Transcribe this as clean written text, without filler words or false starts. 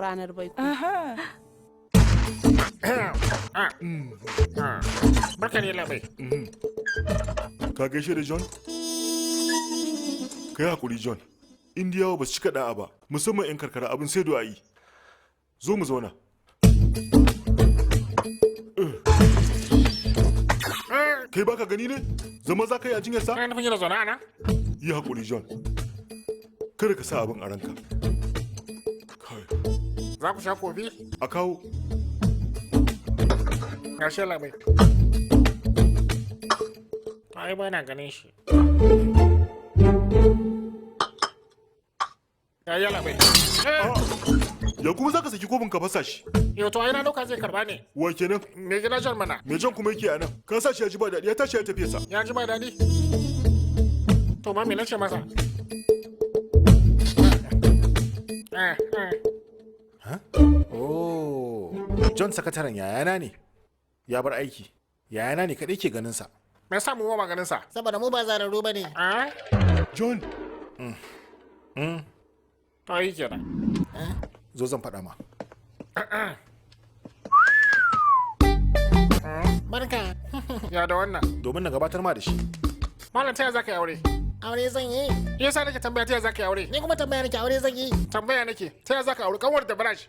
Ranar baiko. Aha. Barka ne, labai. Ka gaishe da John? Ka yi hakuri, John. Indiyawa ba su cika da'a ba, musamman 'yan karkara, abin sai du'a'i. Zo mu zauna. Kai baka gani ne? Zama za ka yi a jinyarsa? Kana nufin yana zaune a nan? Yi hakuri, John. Kada ka sa abin a ranka. Kai, Za ku sha kofi? a kawo. Ga shi, labai. Ai ba na ganin shi. Ya yi, labai. Ya kuma za ka saki kofin ka fasa shi? Yau to ai na dauka zai karba ne. Wa kenan? Me gida John mana. Me John kuma yake a nan? Ka sa shi ya ji ba daɗi, ya tashi ya tafi sa. Ya ji ba daɗi? To ma me nace masa? Eh, eh. Oh, John sakataren yayana ne. Ya bar aiki. Yayana ne kaɗai ke ganin sa. Me yasa mu ba ganin sa? Saboda mu ba zararru ba ne. Ah? John. To yi kenan. Zo zan faɗa ma. Barka. Ya da wannan. Domin na gabatar ma da shi. Malam, ta za ka yi aure? Aure zan yi. Yasa nake tambaya ta za ka yi aure? Ni kuma tambaya nake, aure zan yi. Tambaya nake, ta za ka aure kanwar da Braj?